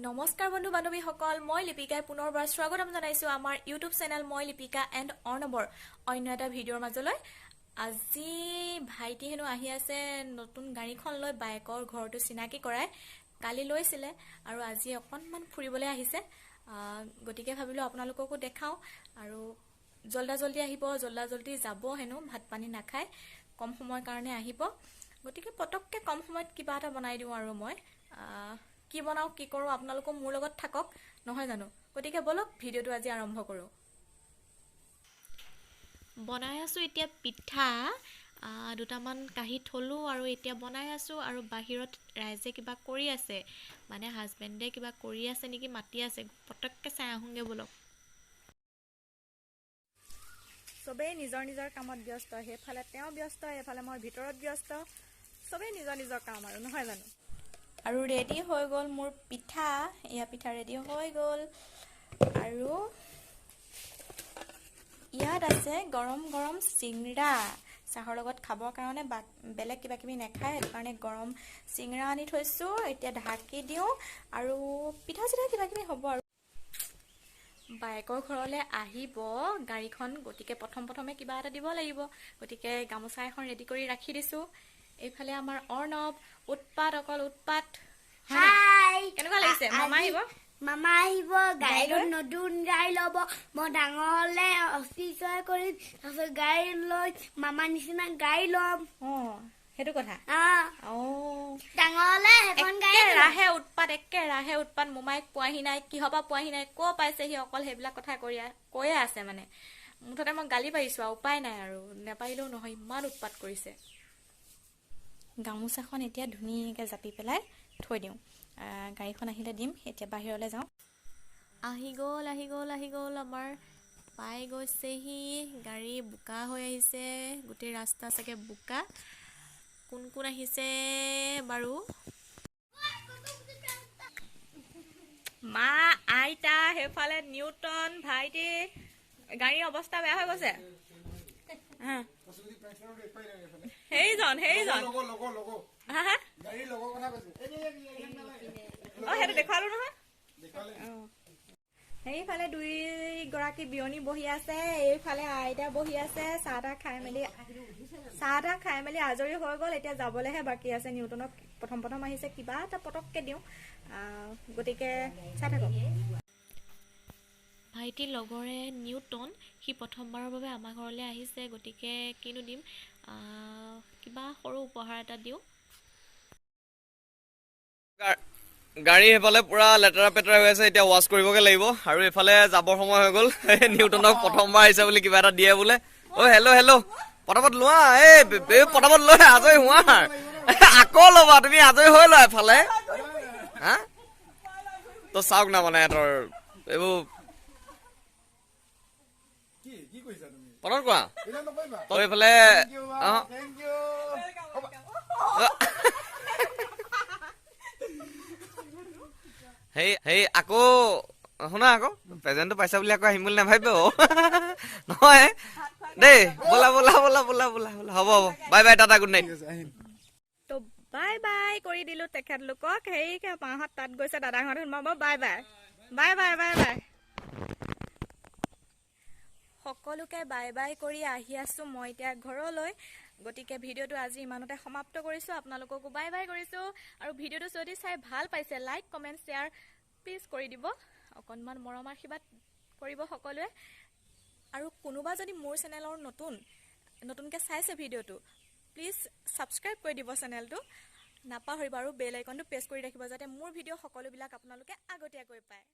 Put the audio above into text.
নমস্কাৰ বন্ধু বান্ধৱীসকল, মই লিপিকাই পুনৰবাৰ স্বাগতম জনাইছোঁ আমাৰ ইউটিউব চেনেল মই লিপিকা এণ্ড অৰ্ণৱৰ অন্য এটা ভিডিঅ'ৰ মাজলৈ। আজি ভাইটি হেনো আহি আছে নতুন গাড়ীখন লৈ, বায়েকৰ ঘৰটো চিনাকি কৰাই কালি লৈছিলে আৰু আজি অকণমান ফুৰিবলৈ আহিছে। গতিকে ভাবিলোঁ আপোনালোককো দেখাওঁ। আৰু জল্দা জল্দি আহিব, জল্দা জল্দি যাব হেনো, ভাত পানী নাখায়, কম সময়ৰ কাৰণে আহিব। গতিকে পটককৈ কম সময়ত কিবা এটা বনাই দিওঁ আৰু মই কি বনাওঁ কি কৰোঁ আপোনালোকো মোৰ লগত থাকক, নহয় জানো? গতিকে ব'লক ভিডিঅ'টো আজি আৰম্ভ কৰোঁ। বনাই আছোঁ এতিয়া পিঠা দুটামান কাঢ়ি থলোঁ আৰু এতিয়া বনাই আছোঁ। আৰু বাহিৰত ৰাইজে কিবা কৰি আছে, মানে হাজবেণ্ডে কিবা কৰি আছে নেকি, মাতি আছে, পটককৈ চাই আহোঁগৈ ব'লক। চবেই নিজৰ নিজৰ কামত ব্যস্ত, সেইফালে তেওঁ ব্যস্ত, এইফালে মই ভিতৰত ব্যস্ত, চবেই নিজৰ নিজৰ কাম আৰু, নহয় জানো? আৰু ৰেডি হৈ গ'ল মোৰ পিঠা, এয়া পিঠা ৰেডি হৈ গ'ল। আৰু ইয়াত আছে গৰম গৰম চিংৰা, চাহৰ লগত খাবৰ কাৰণে, বা বেলেগ কিবা কিবি নাখায়, সেইটো কাৰণে গৰম চিংৰা আনি থৈছোঁ। এতিয়া ঢাকি দিওঁ আৰু পিঠা চিঠা কিবা কিবি হ'ব। আৰু বায়েকৰ ঘৰলৈ আহিব গাড়ীখন, গতিকে প্ৰথম প্ৰথমে কিবা এটা দিব লাগিব, গতিকে গামোচা এখন ৰেডি কৰি ৰাখি দিছোঁ। এইফালে আমাৰ অৰ্ণৱ, উৎপাত, অকল উৎপাত। কেনেকুৱা লাগিছে? মামা আহিব, মামা আহিব, গাড়ীত নতুন গাড়ী ল'ব। মই ডাঙৰ হ'লে অফিচাৰ কৰিম, তাৰপিছত গাড়ী লৈ মামা নিচিনা গাড়ী ল'ম। সেইটো কথা। ডাঙৰ হ'লে সেইখন গাড়ী। একেৰাহে উৎপাত, একেৰাহে উৎপাত। মোমাইক পোৱাহি নাই, কিহৰ পৰা পোৱাহি নাই, ক'ৰ পাইছেহি, অকল সেইবিলাক কথা কৈয়ে আছে। মানে মুঠতে মই গালি পাৰিছোঁ আৰু উপায় নাই, আৰু নাপাৰিলেও নহয়, ইমান উৎপাত কৰিছে। গামোচাখন এতিয়া ধুনীয়াকৈ জাপি পেলাই থৈ দিওঁ, গাড়ীখন আহিলে দিম। এতিয়া বাহিৰলৈ যাওঁ। আহি গ'ল, আহি গ'ল, আহি গ'ল, আমাৰ পাই গৈছেহি গাড়ী। বোকা হৈ আহিছে গোটেই ৰাস্তা, চাগে বোকা। কোন কোন আহিছে বাৰু? মা, আইতা, সেইফালে নিউটন, ভাইটি। গাড়ীৰ অৱস্থা বেয়া হৈ গৈছে। সেইজন সেইজন অ, সেইটো দেখুৱালো নহয়। সেইফালে দুইগৰাকী বিয়নী বহি আছে, এইফালে আইতা বহি আছে। চাহ তাহ খাই মেলি আজৰি হৈ গ'ল, এতিয়া যাবলৈহে বাকী আছে। নিউটনক প্ৰথম প্ৰথম আহিছে, কিবা এটা পটককৈ দিওঁ, গতিকে চাই থাকক। ভাইটিৰ লগৰে নিউটন, সি প্ৰথমবাৰৰ বাবে আমাৰ ঘৰলৈ আহিছে, গতিকে কিনো দিম, কিবা সৰু উপহাৰ এটা দিওঁ। গাড়ী সেইফালে পুৰা লেতেৰা পেতেৰা হৈ আছে, এতিয়া ৱাছ কৰিবগে লাগিব। আৰু এইফালে যাবৰ সময় হৈ গ'ল। নিউটনক প্ৰথমবাৰ আহিছে বুলি কিবা এটা দিয়ে বোলে। অ' হেল্ল' হেল্ল', পটাপট লোৱা, এই পটাপট লৈ আজৰি হোৱা, আকৌ ল'বা তুমি, আজৰি হৈ লোৱা এফালে। হা তো চাওক না, মানে সিহঁতৰ এইবোৰ পটত কোৱা তই এইফালে। অ সেই সেই আকৌ শুনা, আকৌ প্ৰেজেণ্টটো পাইছা বুলি আকৌ আহিম বুলি নাভাবিব নহয় দেই। ব'লা ব'লা ব'লা ব'লা ব'লা ব'লা, হ'ব হ'ব, bye bye, tata, good night. তো বাই বাই কৰি দিলোঁ তেখেতলোকক। সেই মাহঁত তাত গৈছে, দাদাহঁত সোমাব। Bye bye bye bye bye bye. সকলোকে বাই বাই কৰি আহি আছোঁ মই এতিয়া ঘৰলৈ। গতিকে ভিডিঅ'টো আজি ইমানতে সমাপ্ত কৰিছোঁ, আপোনালোককো বাই বাই কৰিছোঁ। আৰু ভিডিঅ'টো যদি চাই ভাল পাইছে, লাইক, কমেণ্ট, শ্বেয়াৰ প্লিজ কৰি দিব, অকণমান মৰম আশীৰ্বাদ কৰিব সকলোৱে। আৰু কোনোবা যদি মোৰ চেনেলৰ নতুনকৈ চাইছে ভিডিঅ'টো, প্লিজ ছাবস্ক্ৰাইব কৰি দিব চেনেলটো, নাপাহৰিব। আৰু বেল আইকনটো প্ৰেছ কৰি ৰাখিব, যাতে মোৰ ভিডিঅ' সকলোবিলাক আপোনালোকে আগতীয়াকৈ পায়।